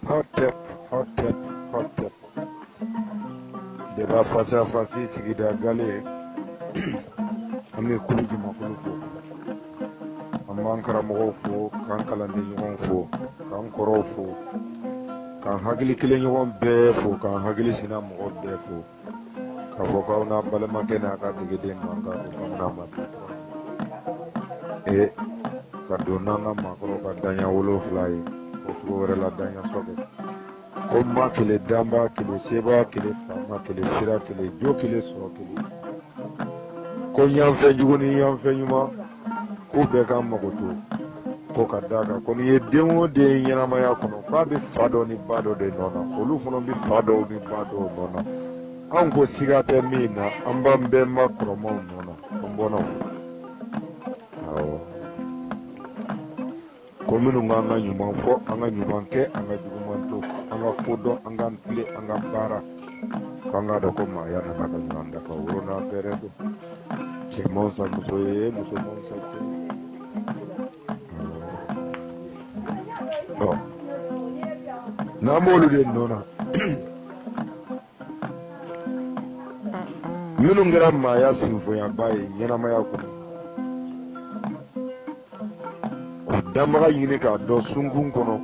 Hotep, hotep, hotep. Débat face à face sigida gale an bɛ kulu jamakulu fo an b'an karamɔgɔw fo k'an kalanden ɲɔgɔn fo k'an kɔrɔw fo k'an hakili kelen ɲɔgɔn bɛɛ fo k'an hakili sina mɔgɔ bɛɛ fo k'a fɔ k'aw n'a balimakɛ n'a ka degeden mankan don bamanan ma ee ka don n'an ka maakɔrɔw ka daɲa 7 ye o cogo wɛrɛ la daɲa sɔkɛ ko ma kelen danba kelen sebaa kelen faama kelen sira kelen jo kelen sɔrɔ kelen ko yanfɛn jugu ni yanfɛn ɲuman k'u bɛɛ ka mago to ko ka d'a kan ko n'i ye den o den ɲɛnamaya kɔnɔ k'a bɛ fa dɔ ni ba dɔ de nɔ na olu fana bɛ fa dɔw ni ba dɔw nɔ na anw ko siga tɛ min na an b'an bɛnba kɔrɔmaw nɔ na an bɔnnaw awɔ ko minnu k'an ka ɲuman fɔ an ka ɲuman kɛ an ka juguman to an ka ko dɔn an k'an tilen an ka baara k'an k'a dɔn ko maaya nana ka ɲɔgɔn dafa woro n'a fɛɛrɛ don cɛ man fisa muso ye muso man fisa cɛ ɔ n'an b'olu de nɔ na minnu kɛra maaya sinfonyaba ye ɲɛnamaya kɔnɔ k'u danbaga ɲini k'a dɔn sunkun kɔnɔ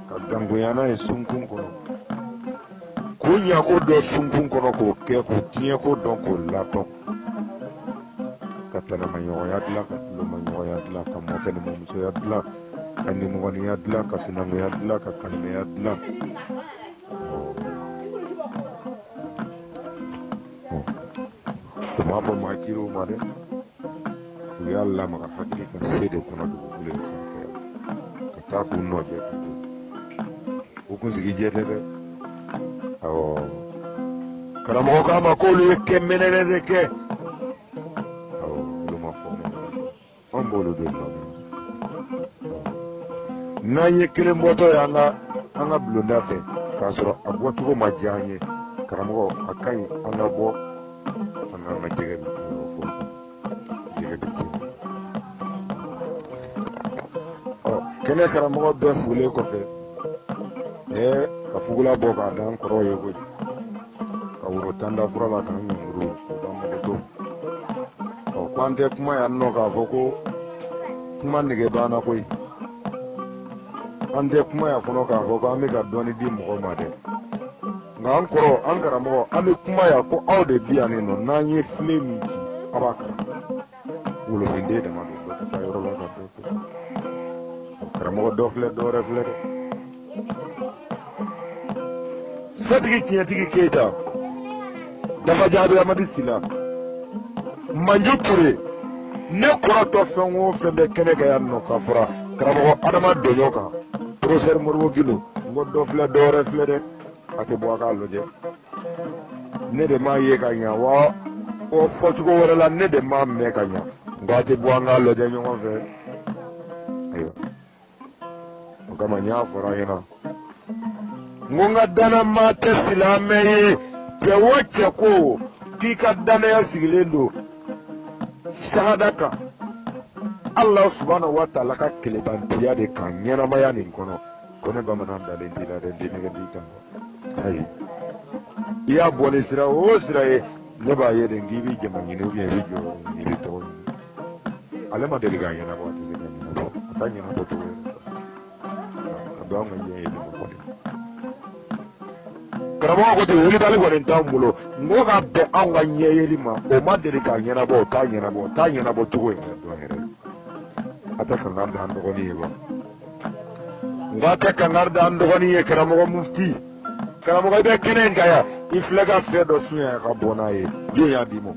ka gangoya n'a ye sunkun kɔnɔ k'u ɲako dɔn sunkun kɔnɔ k'o kɛ k'u tiɲɛko dɔn k'o latɔn ka tanamaɲɔgɔnya dilan ka tulomaɲɔgɔnya dilan ka mɔkɛ ni mɔmusoya dilan ka nimɔgɔninya dilan ka sinankunya dilan ka kanimɛya dilan u m'a fɔ maa cir'u ma dɛ u y'a lamaga hakili ka se de kɔnɔ dugukolo in sanfɛ ka taa k'u nɔ jɛ dugu u kunsigi jɛ tɛ dɛ awɔ karamɔgɔ k'a ma k'olu ye kɛ mɛnɛnɛ de kɛ awɔ olu ma fɔ mɛnɛnɛ anw b'olu de nɔ n'an ye kelen bɔtɔ ye an ka bulonda fɛ k'a sɔrɔ a bɔcogo ma diya an ye karamɔgɔ a ka ɲi an ka bɔ an k'an ka jɛgɛ bɛ fɔ jɛgɛ bɛ jɛ ɔ kɛnɛ karamɔgɔ bɛɛ folen kɔfɛ ɛɛ ka fugula bɔ k'a d'an kɔrɔw ye koyi ka woro tan da fura la k'an ɲɔngiri k'u ka mago to ɔ ko an tɛ kuma yan nɔ k'a fɔ ko kuma nege b'an na koyi an tɛ kuma yan fɔlɔ k'a fɔ ko an bɛ ka dɔɔni di mɔgɔw ma dɛ nka an kɔrɔ an karamɔgɔ an bɛ kuma yan ko aw de bi yan nin nɔ n'an ye filen min ci aw b'a kalan wolofinden dama don dɔ tɛ taa yɔrɔ la ka dɔ to karamɔgɔ dɔ filɛ dɔ wɛrɛ filɛ dɛ setigi tiɲɛtigi keyita dafa jaabi amadi sila manju ture ne kɔrɔtɔ fɛn o fɛn bɛ kɛnɛ kan yan nɔ ka fara karamɔgɔ adama dɔɲɔ kan professeur moribo gindo n ko dɔ filɛ dɔ wɛrɛ filɛ dɛ a tɛ bɔ a k'a lajɛ ne de m'a ye ka ɲa wa o fɔcogo wɛrɛ la ne de m'a mɛn ka ɲa nka a tɛ bɔ an k'a lajɛ ɲɔgɔn fɛ ayiwa o kama n y'a fɔra ɲɛna n ko n ka dannamaa tɛ silamɛ ye cɛ o cɛ ko k'i ka dannaya sigilen don sahada kan ala subahana wa taala ka kelebantiya de kan ɲɛnamaya nin kɔnɔ ko ne bamanan dalen t'i la dɛ n tɛ nɛgɛ d'i kan ayi i y'a bɔ ni sira o sira ye ne b'a ye de k'i bɛ jama ɲini ou bien i bɛ jɔyɔrɔ ɲini i bɛ tɔgɔ ɲini ale ma deli k'a ɲɛnabɔ a tɛ se k'a ɲɛnabɔ a t'a ɲɛnabɔ cogo yɛrɛ ka don an ka diɲɛ ye bamakɔ de karamɔgɔ ko ten wulibali kɔni t'anw bolo n ko ka bɛn anw ka ɲɛyeli ma o ma deli k'a ɲɛnabɔ o t'a ɲɛnabɔ o t'a ɲɛnabɔ cogo yɛrɛ dɔn yɛrɛ a tɛ kangari da an dɔgɔnin ye wa n ko a tɛ kangari da an dɔgɔnin ye karamɔgɔ mufti karamɔgɔ i bɛ kɛnɛ in kan yan i filɛ ka fɛn dɔ sunya ka bɔ n'a ye jɔn y'a d'i ma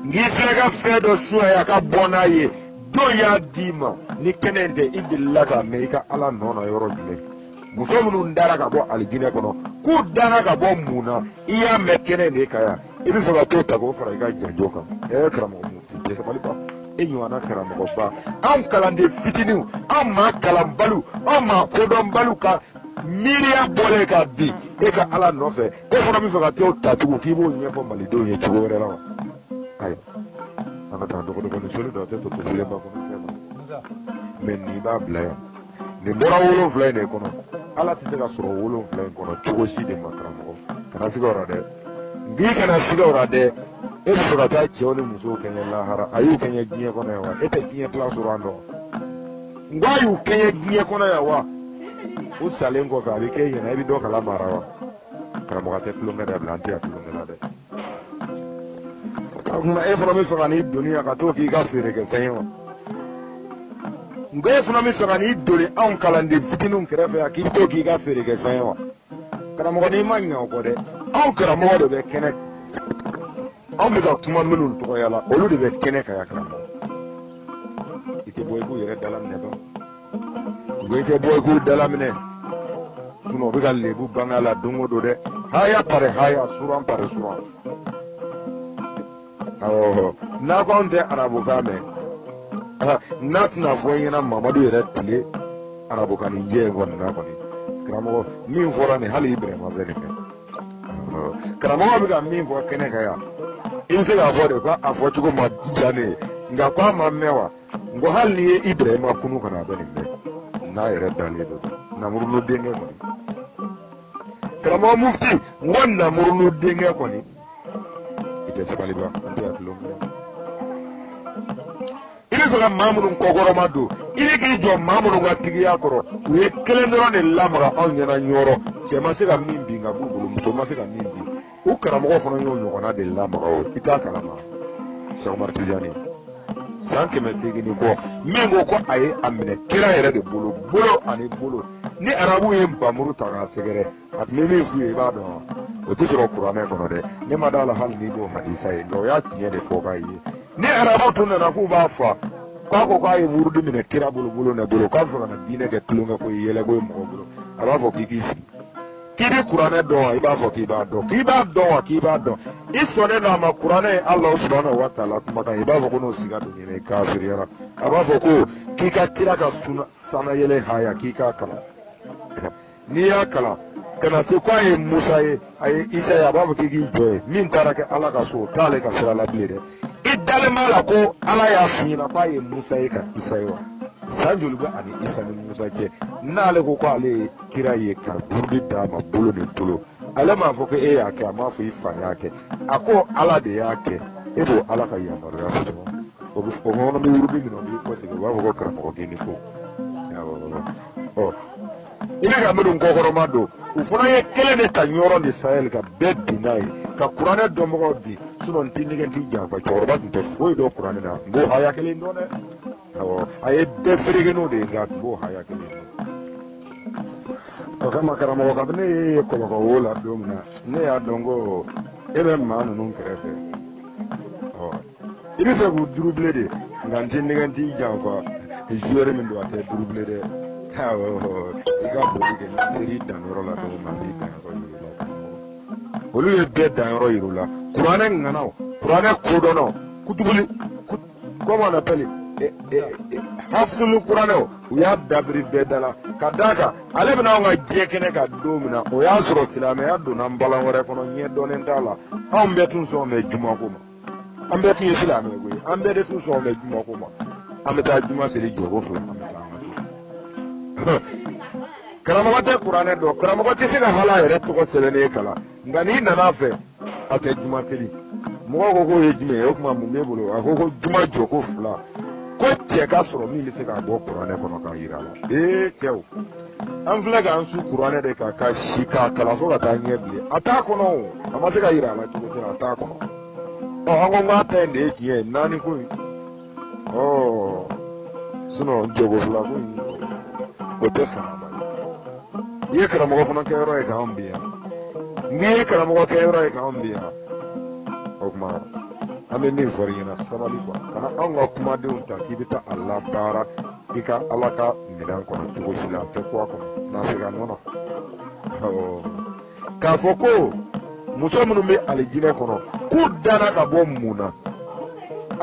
n'i filɛ ka fɛn dɔ sunya ka bɔ n'a ye jɔn y'a d'i ma ni kɛnɛ in tɛ i delila k'a mɛn i ka ala nɔ na yɔrɔ jumɛn muso minnu dara ka bɔ alijinɛ kɔnɔ k'u dara ka bɔ mun na i y'a mɛn kɛnɛ in de kan yan i bɛ fɛ ka t'o ta k'o fara i ka janjo kan ɛɛ karamɔgɔ mufti cɛ sabaliba e ɲɔgɔnna karamɔgɔba anw kalanden fitininw anw maa kalanbaliw anw maa kodɔnbaliw ka miiriya bɔlen ka bin e ka ala nɔfɛ e fana bɛ fɛ ka t'o ta tugun k'i b'o ɲɛfɔ malidenw ye cogo wɛrɛ la wa ayiwa an ka taa dɔgɔdɔgɔnin soli dɔ a tɛ to filenba kɔnɔ fɛn ma mɛ nin b'a bila yan. Nin bɔra 7 in de kɔnɔ. Ala tɛ se ka sɔrɔ 7 in kɔnɔ cogo si de ma karamɔgɔ. Kana siga o la dɛ. N k'i kana siga o la dɛ. E bɛ fɛ ka taa cɛw ni musow kɛɲɛ lahara. A y'u kɛɲɛ diɲɛ kɔnɔ yan wa? E tɛ diɲɛ tila sɔrɔ an dɔn. N ko a y'u kɛɲɛ diɲɛ kɔnɔ yan wa? U salen kɔfɛ a bɛ kɛ e ɲɛna e bɛ dɔ kala mara wa? Karamɔgɔ tɛ tulonkɛ dabila an tɛ yan tulonkɛ la dɛ. O tuma e fana bɛ fɛ ka n'i doni yan ka t'o k'i ka feerekɛfɛn ye wa? N ko e fana bɛ fɛ ka n'i doni anw kalanden fitininw kɛrɛfɛ yan k'i bɛ t'o k'i ka feerekɛfɛn ye wa? Karamɔgɔ n'i ma ɲɛ o kɔ dɛ, anw karamɔgɔ de bɛ kɛnɛ, anw bɛ ka kuma minnu tɔgɔya la, olu de bɛ kɛnɛ kan yan karamɔgɔ. I tɛ bɔ i k'u yɛrɛ dalaminɛ dɔn. N ko i tɛ bɔ i k'u dalaminɛ. Sinon u bɛ ka lebu bange a la don o don dɛ. Haya pare haya, suran pare suran. Awɔ, n'a ko anw tɛ arabukan mɛn, n'a tɛna fɔ i ɲɛna Mamadu yɛrɛ tile arabukan nin jɛ in kɔni na kɔni. Karamɔgɔ, min fɔra nin hali Ibrahima bɛ nin mɛn. Karamɔgɔ bɛ ka min fɔ kɛnɛ kan yan, i bɛ se k'a fɔ de ko a fɔcogo ma diya ne ye, nka ko a ma mɛn wa? N ko hali n'i ye Ibrahima kunu ka na a bɛ nin mɛn n'a yɛrɛ dalen don Namurunu denkɛ kɔni. Karamɔgɔ mufti, n ko Namurunu denkɛ kɔni, i tɛ sabali ba, an tɛ hakili minɛ. I bɛ fɛ ka maa minnu kɔkɔrɔma don, i bɛ k'i jɔ maa minnu ka tigiya kɔrɔ, u ye kelen dɔrɔn de lamaga anw ɲɛna ɲɔrɔ, cɛ ma se ka min bin ka b'u bolo, muso ma se ka min bin, u karamɔgɔ fana y'o ɲɔgɔnna de lamaga o, i t'a kalama. Sɛki Umaru Tijani san 800 ni kɔ, min ko ko a ye a minɛ kira yɛrɛ de bolo, bolo ani bolo, ni arabu ye npanmuru ta k'a sɛgɛrɛ, a tun bɛ min f'u ye i b'a dɔn wa? O tɛ sɔrɔ kuranɛ kɔnɔ dɛ, ne ma d'a la hali n'i b'o hadisa ye, nka o y'a tiɲɛ de fɔ k'a ye. Ni arabu tun nana k'u b'a fa, k'a ko k'a ye wurudi minɛ kira bolo, bolo na bolo, k'a bɛ fɛ ka na diinɛ kɛ tulonkɛ ko ye, yɛlɛko ye mɔgɔ bolo, a b'a fɔ k'i k'i sigi. K'i bɛ kuranɛ dɔn wa? I b'a fɔ k'i b'a dɔn. K'i b'a dɔn wa? K'i b'a dɔn. I sɔnnen don a ma kuranɛ ye Alahu subahana wa taala kumakan ye, i b'a fɔ ko n'o siga don ɲinɛ i kafiriyara. A b'a fɔ ko k'i ka kira ka sanayɛlɛ haya k'i k'a kalan. N'i y'a kalan ka na se k'a ye Musa ye, a ye Isa ye, a b'a fɔ k'i k'i jɔ yen. Min taara kɛ Ala ka so, o t'ale ka sira la bilen dɛ. I dalen b'a la ko Ala y'a f'i ɲɛna k'a ye Musa ye ka Isa ye wa? San joli bɛ ani Isa ni Musa cɛ? N'ale ko k'ale ye kira ye ka burudi d'a ma bolo ni bolo, ale m'a fɔ ko e y'a kɛ, a m'a fɔ i fa y'a kɛ, a ko Ala de y'a kɛ, e b'o Ala ka yamaruya sɔrɔ. O bɛ o kɔnɔ bɛ wurudi minɛ, o b'i kɔsegin, u b'a fɔ ko karamɔgɔ k'i ni ko. Ɔ, i bɛ ka minnu kɔkɔrɔma don, u fana ye kelen de ta ɲɔrɔ ni Sahel ka bɛɛ bin n'a ye, ka kuranɛ dɔnbagaw bin. Sinon n t'i nɛgɛ, n t'i janfa, cɛkɔrɔba tun tɛ foyi dɔn kuranɛ na, n b'o haya kelen dɔn dɛ. Awɔ, a ye bɛɛ fereke n'o de ye, nka a tun b'o haya kelen dɔn. O kama karamɔgɔ, kabini ne ye kɔlɔkɔ wo la don min na, ne y'a dɔn ko e bɛ maa ninnu kɛrɛfɛ. Ɔ, i bɛ fɛ k'u durubile de, nka n t'i nɛgɛ, n t'i janfa, joueur min don a tɛ durubile dɛ. Awɔ, i ka boli kɛ, n'i ser'i danyɔrɔ la don min na, n b'i danyɔrɔ yir'i la karamɔgɔ. Olu ye bɛɛ danyɔrɔ yir'u la. Kuranɛ ŋanaw, kuranɛ kodɔnnaw, kutubuli, comment on appelle, hafizulu kuranɛw, u y'a dabiri bɛɛ da la ka d'a kan ale bɛna anw ka diɲɛ kɛnɛ kan don min na, o y'a sɔrɔ silamɛya donna balan wɛrɛ kɔnɔ, ɲɛ dɔnnen t'a la. Anw bɛɛ tun sɔn bɛ jumako ma, an bɛɛ tun ye silamɛ koyi, an bɛɛ de tun sɔn bɛ jumako ma. An bɛ taa juma seli jɔko 2, an bɛ taa an ka so. Karamɔgɔ tɛ kuranɛ dɔn, karamɔgɔ tɛ se ka hali a yɛrɛ tɔgɔ sɛbɛnnen kalan, nka n'i nana a fɛ a tɛ juma seli. Mɔgɔw ko k'o ye jumɛn ye? O tuma mun b'e bolo? A ko ko juma jɔko 2, ko cɛ ka sɔrɔ min bɛ se k'a bɔ kuranɛ kɔnɔ k'a yira a la. Ee cɛw, an filɛ k'an su kuranɛ de kan ka si k'a kalan fo ka taa ɲɛ bilen, a t'a kɔnɔ o, a ma se ka yira a la cogo si la, a t'a kɔnɔ. Ɔ, an ko k'a ta in de ye tiɲɛ ye, 4 ko in. Ɔ, sinon jɔko 2 ko in, o tɛ sara. I ye karamɔgɔ fana kɛ yɔrɔ ye k'anw bi yan, n'i ye karamɔgɔ kɛ yɔrɔ ye k'anw bi yan, o tuma an bɛ min fɔ i ɲɛna, sabali kuwa, kana anw ka kumadenw ta k'i bɛ taa a labaara i ka Ala ka minɛn kɔnɔ cogo si la, a tɛ ko a kɔnɔ n'a ka nɔnɔ. Awɔ, k'a fɔ ko muso minnu bɛ alijinɛ kɔnɔ k'u danna ka bɔ mun na,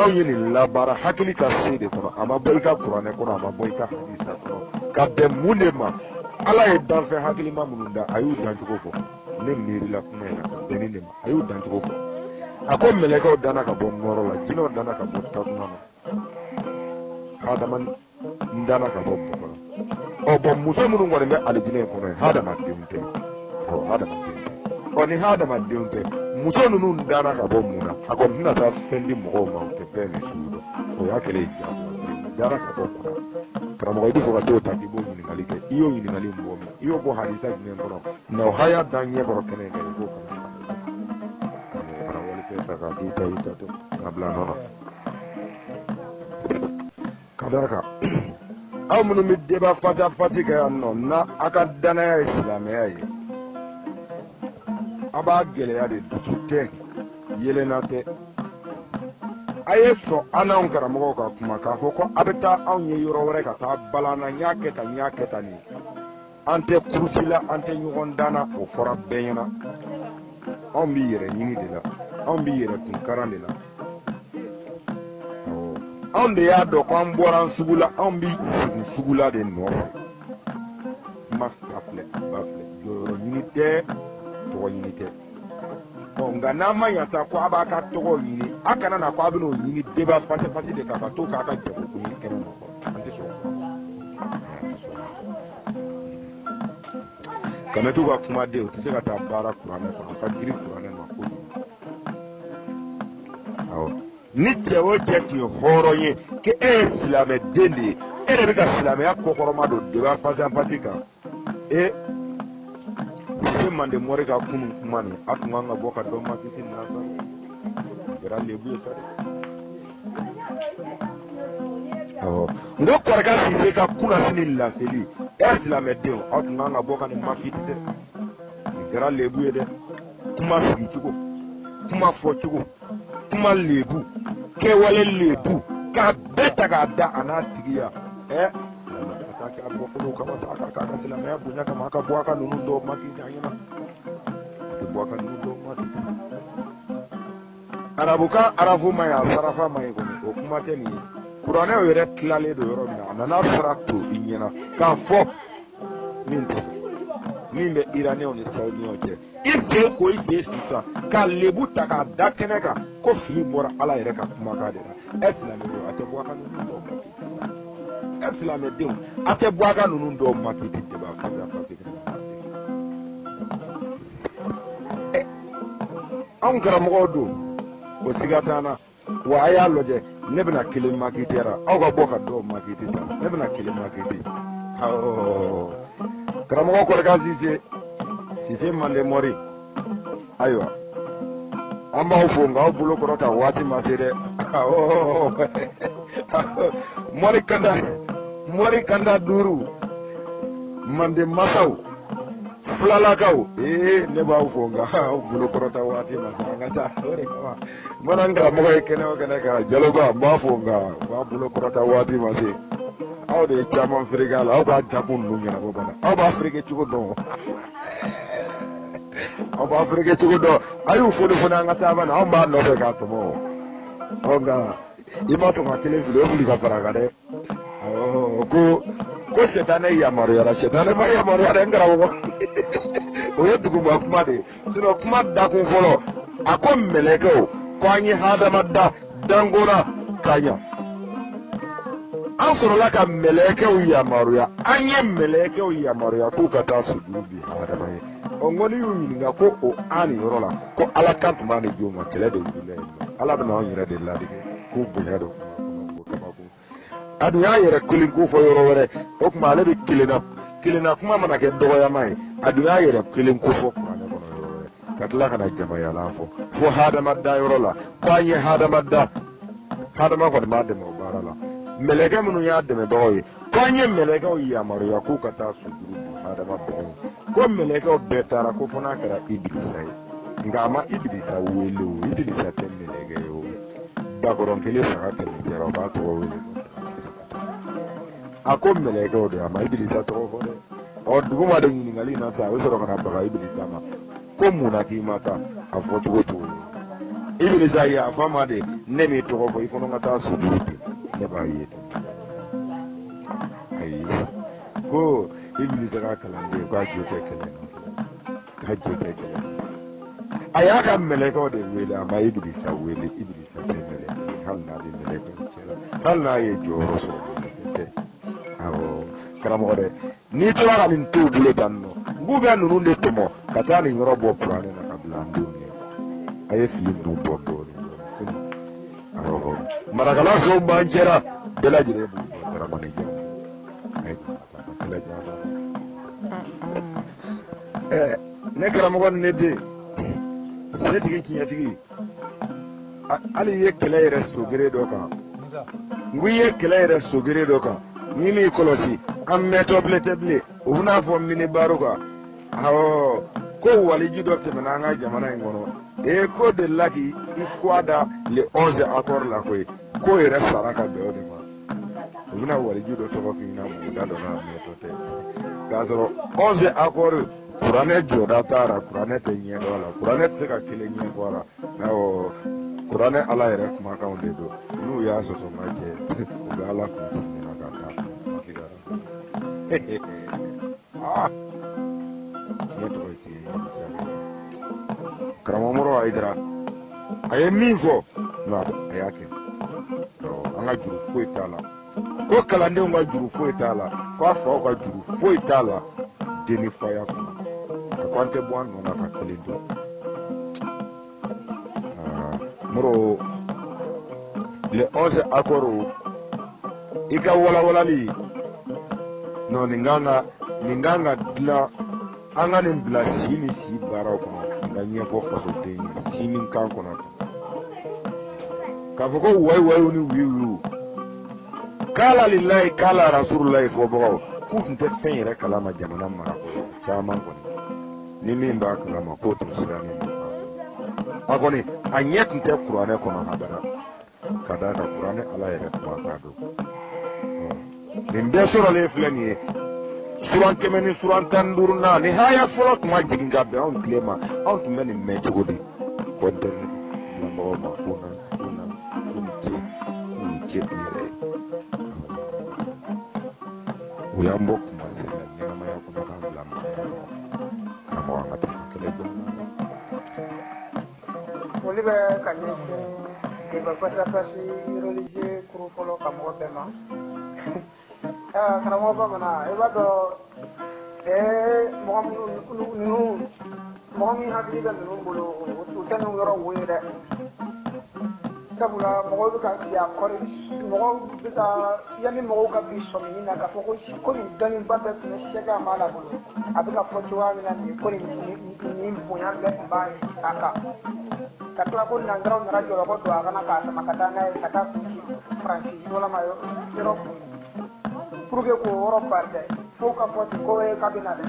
anw ye nin labaara hakili ka se de kɔnɔ, a ma bɔ i ka kuranɛ kɔnɔ, a ma bɔ i ka hadisa kɔnɔ, ka bɛn mun de ma? Ala ye danfɛn hakilima minnu da, a y'u dancogo fɔ. Ne miirila kuma in na ka bɛn nin de ma, a y'u dancogo fɔ. A ko mɛlɛkɛw danna ka bɔ nɔɔrɔ la, jinɛw danna ka bɔ tasuma na, hadama n danna ka bɔ bɔgɔ la. Ɔ bɔn, muso minnu kɔni bɛ alijinɛ in kɔnɔ yen, hadamadenw tɛ. Awɔ, hadamadenw tɛ. Ɔ ni hadamadenw tɛ, muso ninnu danna ka bɔ mun na? A kɔni tɛna taa fɛn di mɔgɔw ma u tɛ fɛn min sugu dɔn. O y'a kɛlen ye diyagoya, danna ka bɔ mun na? Karamɔgɔ, i bɛ fɛ ka t'o ta k'i b'o ɲininkali kɛ. I y'o ɲininkali in bɔ min? I y'o bɔ hadisa jumɛn kɔnɔ na? O haya dan ɲɛ kɔrɔ kɛnɛ kan, i k'o kalan. Karamɔgɔ kana walifɛn ta k'a k'i ta, i ta tɛ k'a bila nɔ na. Ka d'a kan, aw minnu bɛ débat face à face kɛ yan nɔ, na a ka danaya ye silamɛya ye, a b'a gɛlɛya de. Dusu tɛ, yelenna tɛ. A ye sɔn an n'anw karamɔgɔw ka kuma k'a fɔ ko a bɛ taa anw ye yɔrɔ wɛrɛ ka taa balan na. N y'a kɛ tan, n y'a kɛ tan nin. An tɛ kurusi la, an tɛ ɲɔgɔn dan na. O fɔra bɛɛ ɲɛna. Anw bɛ yɛrɛ ɲini de la, anw bɛ yɛrɛ kunkaran de la. Anw de y'a dɔn ko an bɔra an sugu la, anw bɛ segin sugu la de nɔfɛ. Kuma fa filɛ, a ba filɛ, jɔyɔrɔ ɲini tɛ, tɔgɔ ɲini tɛ. Ɔ nka n'a ma ɲa sa ko a b'a ka tɔgɔ ɲini, a kana na ko a bɛn'o ɲini débat face à face de kan ka to k'a ka jago ko ɲini kɛnɛ ma. An tɛ sɔn o kuma ma, an tɛ sɔn o ma. Kana t'u ka kumaden, u tɛ se ka taa baara kuranɛ kɔnɔ, ka girin kuranɛ ma kojugu. Awɔ, ni cɛ o cɛ tun ye hɔrɔn ye k'e ye silamɛden de ye, e de bɛ ka silamɛya kɔkɔrɔma don débat face à face kan. E Sise Mande Mɔri ka kunun kuma nin, a tun kan ka bɔ ka dɔ makiti nin na sa. A kɛra lebu ye sa dɛ. Awɔ, n ko Kɔrika Sise ka kunnasini laseli, e silamɛdenw, aw tun kan ka bɔ ka nin makiti dɛ. Nin kɛra lebu ye dɛ. Kuma sigicogo, kuma fɔcogo, kuma lebu, kɛwale lebu, k'a bɛɛ ta k'a da a n'a tigiya. Ɛ silamɛ, a k'a kɛ a bɔkolow kama sa, a k'a k'a ka silamɛya bonya kama, a ka bɔ a ka ninnu dɔw makiti a ɲɛna. A tɛ bɔ a ka ninnu dɔw makiti. Arabukan arafu ma ɲi, a sarafa ma ɲi kɔni, o kuma tɛ nin ye. Kuranɛw yɛrɛ tilalen don yɔrɔ min na, a nana fara to i ɲɛna k'a fɔ min tɛ min bɛ Iraniyɛnw ni Sawudiyɛnw cɛ. I sen ko, i sen sisan ka lebu ta k'a da kɛnɛ kan ko fili bɔra Ala yɛrɛ ka kumakan de la. Ɛ silamɛdenw, a tɛ bɔ a ka ninnu dɔw ma k'i ɛ silamɛdenw, a tɛ bɔ a ka ninnu dɔw ma k'i tɛ débat face à face kɛ. Ɛ anw karamɔgɔw don, o siga t'an na. Wa a y'a lajɛ, ne bɛna kelen makiti la, aw ka bɔ ka dɔw makiti ta. Ne bɛna kelen makiti. Awɔ, karamɔgɔ Kɔrika Sise, Sise Mande Mɔri, ayiwa, an b'aw fo, nka aw bolo kɔrɔta waati ma se dɛ. Mɔri kanda, mɔri kanda duuru, Mande masaw, filalakaw, ee ne b'aw fo, nka aw bolo kɔrɔta waati ma se. An ka taa. O de kama mana n karamɔgɔ ye kɛnɛ o kɛnɛ kan, Jaloba, n b'a fo, nka u b'a bolo kɔrɔta waati ma se. Aw de ye caman fereke a la. Aw k'a dakun ninnu ɲɛnabɔ bana. Aw b'a fereke cogo dɔn, aw b'a fereke cogo dɔn. A y'u foni foni, an ka taa bana. Anw b'a nɔfɛ k'a tɔmɔ. Ɔ nka i ma sɔn ka kelen fili, o fili ka fara kan dɛ. Ko sɛtanɛ yamaruyara, sɛtanɛ ma yamaruya dɛ n karamɔgɔ. O ye duguma kuma de ye. Sinon kuma dakun fɔlɔ, a ko mɛlɛkɛw ko an ye hadama da dankora ka ɲa. An sɔrɔla ka mɛlɛkɛw yamaruya, an ye mɛlɛkɛw yamaruya k'u ka taa sujuru bi hadama ye. Ɔ n ko n'i y'u ɲininka ko o an nin yɔrɔ la, ko Ala kan tun b'a ni jɔn ma, kɛlɛ de wulila yen nɔ. Ala bɛna anw yɛrɛ de ladege k'u bonya don kuma kɔnɔ, ko kabako. A dun y'a yɛrɛ kelen ko fɔ yɔrɔ wɛrɛ. O tuma ale bɛ kelenna kelenna kuma mana kɛ dɔgɔyama ye. A dun y'a yɛrɛ kelen ko fɔ kuranɛ kɔnɔ yɔrɔ wɛrɛ, ka tila ka na jamayalan fɔ fo hadama da yɔrɔ la ko an ye hadama da. Hadama kɔni b'a dɛmɛ o baara la. Mɛlɛkɛ minnu y'a dɛmɛbagaw ye, ko an ye mɛlɛkɛw yamaruya k'u ka taa sujuru bi hadama bɛɛ ye, ko mɛlɛkɛw bɛɛ taara, ko fo n'a kɛra Ibilisa ye. Nka a ma Ibilisa wele o. Ibilisa tɛ mɛlɛkɛ ye o. Bakɔrɔn kelen saga kɛmɛ jɛra, o b'a tɔgɔ wele ko a ko mɛlɛkɛw de, a ma Ibilisa tɔgɔ fɔ dɛ. Ɔ duguma de ɲininkali in na sa, a bɛ sɔrɔ ka na baga Ibilisa ma ko mun na k'i ma taa. A fɔ cogo cogo, Ibilisa yafa ma de, ne m'i tɔgɔ fɔ, i fana ka taa sujuru ten, ne b'a ye ten. Ayi, ko Ibilisa ka kalanden k'a jo tɛ kɛlɛ nɔfɛ, k'a jo tɛ kɛlɛ nɔfɛ. A y'a ka mɛlɛkɛw de wele, a ma Ibilisa wele. Ibilisa tɛ mɛlɛkɛ, hali n'a bɛ mɛlɛkɛw cɛ la, hali n'a ye jɔyɔrɔ sɔrɔ, mɛlɛkɛ tɛ. Awɔ. Karamɔgɔ dɛ, n'i tora ka nin t'u bolo tan nɔ, n k'u bɛ ninnu de tɔmɔ ka taa nin yɔrɔ bɔ kuranɛ na ka bila an denw ɲɛ. A ye fili ninnu bɔ dɔɔnin dɔɔnin. Awɔ, marakala fɛnw b'an cɛra, bɛɛ lajɛlen b'u dɔn. Daramani jamu a ye ka kɛlɛ jan. Ne karamɔgɔ ni ne den, setigi tiɲɛtigi, hali i ye kɛlɛ yɛrɛ sogere dɔ kan, n ko i ye kɛlɛ yɛrɛ sogere dɔ kan, n'i m'i kɔlɔsi, an mɛtɔ bilen tɛ bilen, u bɛna fɔ minibaro kan. Awɔ, ko waliji dɔ tɛmɛna an ka jamana in kɔnɔ, ee ko delila k'i kɔ da le 11 accord la koyi, k'o yɛrɛ sara ka bɛn o de ma. U bɛna waliju dɔ tɔgɔ f'i ɲɛna buguda dɔ la, mɛtɔ tɛ, k'a sɔrɔ 11 accord, kuranɛ jɔda t'a la, kuranɛ tɛ ɲɛdɔn a la, kuranɛ tɛ se ka kelen ɲɛfɔ a la. Awɔ, kuranɛ Ala yɛrɛ kumakanw de don, n'u y'a sɔsɔ ma cɛ, u bɛ Ala kun ci ɲɛna ka taa. Ah, tiɲɛ tɔgɔ ye tiɲɛ ye. Karamɔgɔ Modibo Hayidara, a ye min fɔ, a y'a kɛ. An ka juru foyi t'a la, ko kalandenw ka juru foyi t'a la, ko a faw ka juru foyi t'a la den ni faya kɔnɔ. A ko an tɛ bɔ an nɔ na ka kelen to. Moro, le 11 accord, i ka walawalali non, nin kan ka dilan, an ka nin bila si ni si baaraw kɔnɔ, nin ka ɲɛfɔ fasoden ye si ni kan kɔnɔ, k'a fɔ ko wayi wayiw ni wiyu wiyu, k'ala lilayi k'ala rasululayi fɔbagaw k'u tun tɛ fɛn yɛrɛ kalama jamana marako la. Caman kɔni ni min b'a kalama, k'o tun sirannen don, a kɔni a ɲɛ tun tɛ kuranɛ kɔnɔ habada, ka d'a kan kuranɛ Ala yɛrɛ kumakan don. Nin bɛɛ sɔrɔlen filɛ nin ye, suran 100 ni suran 15nan ni haya fɔlɔ tun ma jigin ka bɛn anw tile ma, anw tun bɛ nin mɛn cogo di? Ko internet dilanbagaw ma ko na ko na ko ni ce, k'u ni ce u yɛrɛ ye. U y'an bɔ kumasiri la ɲɛnamaya kɔnɔ k'an bila maaya kɔnɔ. Karamɔgɔ, an ka taa kɛlɛ jɔ. Foli bɛ ka ɲɛsin débat face à face religieux kuru fɔlɔ ka mɔgɔ bɛɛ ma. Karamɔgɔ Bamanan, i b'a dɔn mɔgɔ minnu ninnu, mɔgɔ min hakili bɛ ninnu bolo, u tɛ nin yɔrɔ wo ye dɛ. Sabula mɔgɔw bɛ ka bi a kɔri, mɔgɔw bɛ ka yanni mɔgɔw ka bi sɔmini na k'a fɔ ko nin dɔnniba bɛɛ tun bɛ sɛgɛ a ma la bolo, a bɛ ka fɔ cogoya min na nin ko nin bonya bɛɛ tun b'a ye a kan, ka tila ko nanzaraw nana jɔlɔkɔ don a kana k'a sama ka taa n'a ye ka taa kun ci Faransi walama yɔrɔ pour que k'o yɔrɔ bari dɛ, fo ka fɔ ten ko k'a bɛ na dɛ,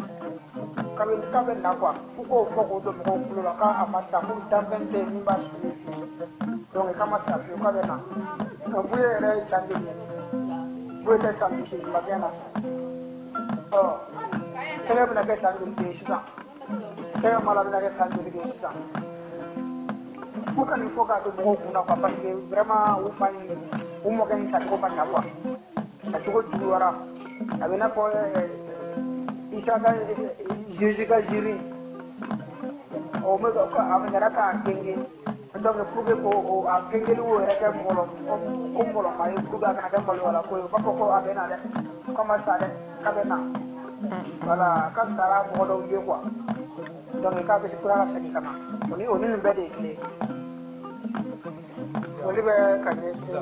k'a bɛ na quoi, fo k'o fɔ k'o don mɔgɔw tulo la k'a ma sa, ko danfɛn tɛ yen min b'a su ye fiyewu, donc k'a ma sa fiyewu, k'a bɛ na. Donc Buye yɛrɛ ye san joli ye? Buye tɛ san 80 ma na. Ɔ, fɛngɛ bɛna kɛ san joli de ye sisan? Fɛngɛ mala bɛna kɛ san joli de ye sisan? Fo ka nin fɔ k'a don mɔgɔw kun na quoi, parce que vraiment u fa ni u mɔkɛ in sacogo ma ɲa quoi, sacogo juguyara. A bɛ i n'a fɔ Isa ka, Jésus ka jiri o bɛ a nana k'a genge, donc pour que ko a gengeli o yɛrɛ kɛ mɔlɔ ko mɔlɔma ye, pour que a kana kɛ maloyala ko ye, u b'a fɔ ko a bɛ na dɛ, k'a ma sa dɛ, k'a bɛ na, voilà, ka sara mɔgɔ dɔw ye quoi, donc k'a bɛ tila ka segin ka na. O ni nin bɛɛ de ye kelen ye. Foli bɛ ka ɲɛsin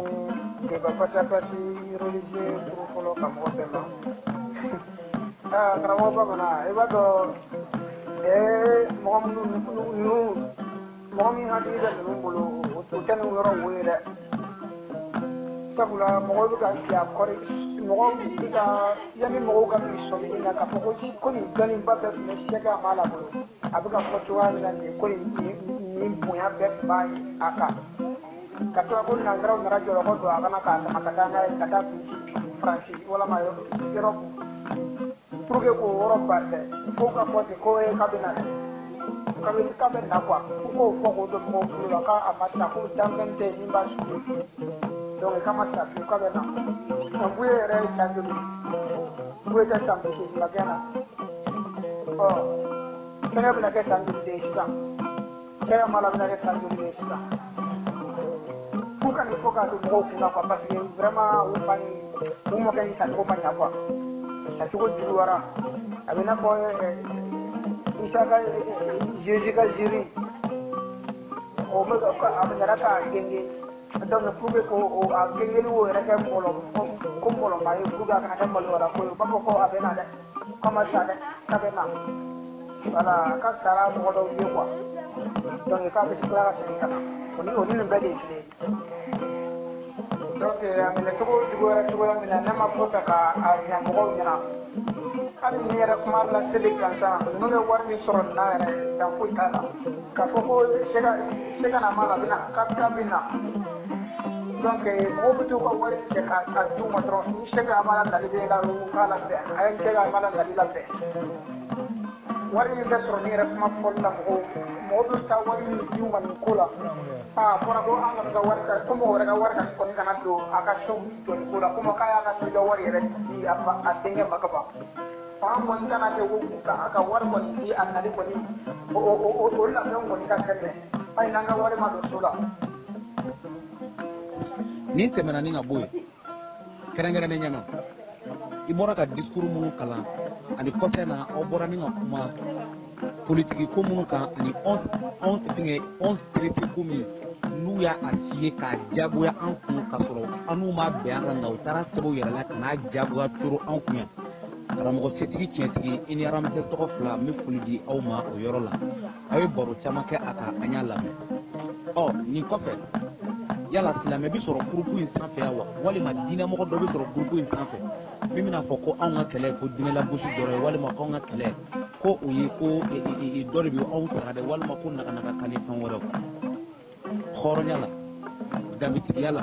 débat face à face religieux kuru fɔlɔ ka mɔgɔ bɛɛ ma. Karamɔgɔ Bamanan, i b'a dɔn mɔgɔ minnu ninnu, mɔgɔ min hakili bɛ ninnu bolo, u tɛ nin yɔrɔ wo ye dɛ. Sabula mɔgɔw bɛ ka bi a kɔri, mɔgɔw bɛ ka yanni mɔgɔw ka bi sɔmini na k'a fɔ ko nin dɔnniba bɛɛ tun bɛ sɛgɛ a ma la bolo, a bɛ ka fɔ cogoya min na nin ko nin bonya bɛɛ tun b'a a kan, ka tila ko nanzaraw nana jɔlɔkɔ don a kana k'a sama ka taa n'a ye ka taa kun ci Faransi walama yɔrɔ pour que k'o yɔrɔ bari dɛ, fo ka fɔ ten ko k'a bɛ na dɛ, k'a bɛ na quoi, fo k'o fɔ k'o don mɔgɔw tulo la k'a ma sa, ko danfɛn tɛ yen min b'a su ye fiyewu, donc k'a ma sa fiyewu, k'a bɛ na. Donc Buye yɛrɛ ye san joli ye? Buye tɛ san 80 ma na. Ɔ, fɛngɛ bɛna kɛ san joli de ye sisan? Fɛngɛ mala bɛna kɛ san joli de ye sisan? Fo ka nin fɔ k'a don mɔgɔw kun na quoi, parce que vraiment u fa ni u mɔkɛ in sacogo ma ɲa quoi. Nacogo juguyara, a bɛ i n'a fɔ Isa ka Jésus ka jiri o bɛ a nana k'a genge. Donc pour que ko a gengeli o yɛrɛ kɛ mɔlɔ ko mɔlɔba ye, pour que a kana kɛ maloyala ko ye, u b'a fɔ ko a bɛ na dɛ, k'a ma sa dɛ, k'a bɛ na. Voilà, a ka sara mɔgɔ dɔw ye quoi. Donc k'a bɛ tila ka segin ka na, o ni nin bɛɛ de ye kelen ye. Donc a minɛcogo juguyara cogoya min na, ne ma fɔ ta ka a ɲa mɔgɔw ɲɛna. Hali ni yɛrɛ kuma laseli gansan, ninnu bɛ wari min sɔrɔ nin na yɛrɛ, dan foyi t'a la. K'a fɔ ko se ka na ma la, a bɛ na, k'a bɛ na. Donc mɔgɔw bɛ t'u ka wari cɛ k'a d'u ma dɔrɔn. Ni se ka ma la nali bɛ la, u k'a labɛn, a ye se ka ma la nali labɛn. Wari min bɛ sɔrɔ ni yɛrɛ kuma fɔli la, mɔgɔw bɛ taa wari min d'u ma nin ko la. A fɔra ko an kɔni ka wari ka ko mɔgɔ wɛrɛ ka wari ka kɔni kana don a ka so jɔli ko la, komi k'a y'a ka sojɔ wari yɛrɛ di a fa a denkɛ ma ka ban. An kɔni kana kɛ ko ka a ka wari kɔni di a nali kɔni, o labɛnw kɔni ka kɛ, hali n'an ka wari ma don so la. Nin tɛmɛna ni ka bɔ yen, kɛrɛnkɛrɛnnen na, i bɔra ka discours minnu kalan ani kɔfɛ na, aw bɔra ni ka kuma politiki ko minnu kan ani 11 fɛngɛ 11 traité ko min n'u y'a a signé k'a jagoya an kun, ka sɔrɔ an n'u ma bɛn an kan, nka u taara sɛbɛn u yɛrɛ la ka n'a jagoya turu an kun yan. Karamɔgɔ setigi tiɲɛtigi, i ni Ramsès tɔgɔ fila, n bɛ foli di aw ma o yɔrɔ la. Aw ye baro caman kɛ a kan, an y'a lamɛn. Ɔ nin kɔfɛ, yala silamɛ bɛ sɔrɔ groupe in sanfɛ yan wa, walima diinɛmɔgɔ dɔ bɛ sɔrɔ groupe in sanfɛ min bɛna fɔ ko anw ka kɛlɛ ko diinɛ lagosi dɔrɔn ye, walima k'anw ka kɛlɛ ko o ye ko dɔ de bɛ anw sara dɛ, walima ko naganaga kan ni fɛn wɛrɛw? Hɔrɔnya la, danbetigiya la,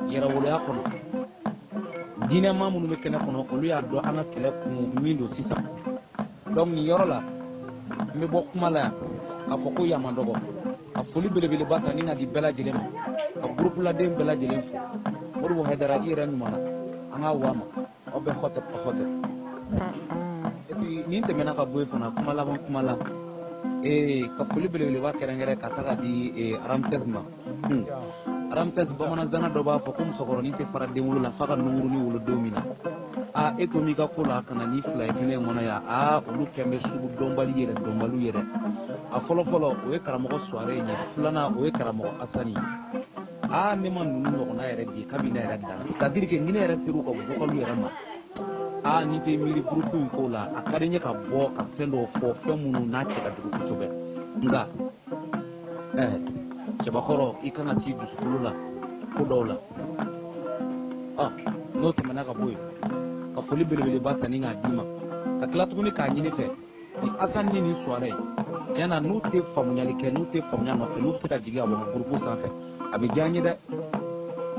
yɛrɛwoloya kɔnɔ, diinɛmaa minnu bɛ kɛnɛ kɔnɔ, olu y'a dɔn an ka kɛlɛ kun min don sisan. Donc nin yɔrɔ la, n bɛ bɔ kuma la yan k'a fɔ ko yama dɔgɔ, ka foli belebeleba ta ni ka di bɛɛ lajɛlen ma, ka groupe laden bɛɛ lajɛlen fo. Modibo Hayidara, i yɛrɛ ɲuman na, an ka wa ma aw bɛɛ hɔtɛ hɔtɛ. Et puis nin tɛmɛna ka bɔ yen fana, kuma laban kuma la, ka foli belebeleba kɛrɛnkɛrɛn ka taga di Ramsès ma. Ramsès, bamananzana dɔ b'a fɔ ko musokɔrɔnin tɛ fara den wolo la f'a ka nunkurunin wolo don min na. A e to m'i ka ko la ka na ni fila ye kɛnɛ in kɔnɔ yan, aa, olu kɛn bɛ sugu dɔnbali yɛrɛ dɔnbaliw yɛrɛ. A fɔlɔ fɔlɔ, o ye karamɔgɔ Suware ye, filanan, o ye karamɔgɔ Asani ye. Aa, ne ma ninnu ɲɔgɔnna yɛrɛ bi kabini ne yɛrɛ danna, c'est à dire que ni ne yɛrɛ ser'u ka vocal yɛrɛ ma, aa, ni tɛ miiri groupe in ko la, a ka di n ye ka bɔ ka fɛn dɔw fɔ, fɛn minnu n'a cɛ ka jugu kosɛbɛ. Nka cɛbakɔrɔ, i kan ka s'i dusukolo la ko dɔw la. Ɔ n'o tɛmɛna ka bɔ yen, ka foli belebeleba ta ni k'a d'i ma, ka tila tuguni k'a ɲini fɛ, ni Asani ni nin Suware ye, tiɲɛ na, n'u tɛ faamuyali kɛ, n'u tɛ faamuya nɔfɛ, n'u bɛ se ka jigin ka bɔ n ka groupe sanfɛ, a bɛ diya n ye dɛ.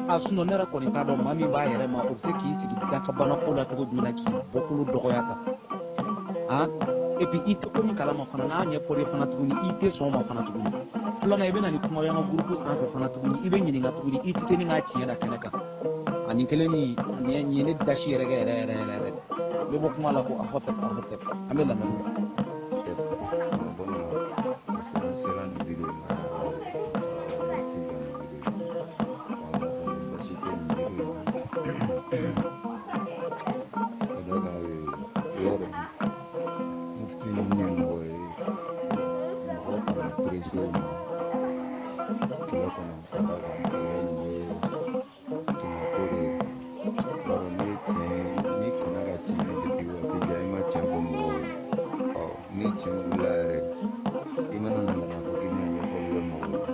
A sinon ne yɛrɛ kɔni t'a dɔn maa min b'a yɛrɛ ma, o bɛ se k'i sigi dakabana ko la cogo jumɛn na k'i bɔkolo dɔgɔya tan. Han, et puis i tɛ ko min kalama fana, n'a ɲɛfɔra i fana tuguni, i tɛ sɔn o ma fana tuguni. Filanan, i bɛ na ni kuma ye an ka groupe sanfɛ fana tuguni, i bɛ ɲininka tuguni, i tɛ se ni k'a tiɲɛ da kɛnɛ kan. Ani kelen ni nin ye ne dasi yɛrɛ kɛ yɛrɛ yɛrɛ yɛrɛ yɛrɛ. N bɛ bɔ kuma la ko a hɔtɛ a hɔtɛ, an bɛ lamɛnni la. Sera nin vidéo in na, ti ka nin vidéo in basi tɛ nin vidéo in na, ka d'a kan yɔrɔ mufti ninnu ye mɔgɔ ye, mɔgɔ kana pressé u ma kɛlɛ kɔnɔ, ka d'a kan kɛlɛ in ye tiɲɛ ko de ye. B'a dɔn n'i ye tiɲɛ, n'i kɔnna ka tiɲɛ depuis waati jan, i ma tiɲɛ fɔ mɔgɔw ye, ɔ ni tiɲɛ wulila yɛrɛ, i mana na ka na fɔ k'i bɛna ɲɛfɔli kɛ mɔgɔw ye,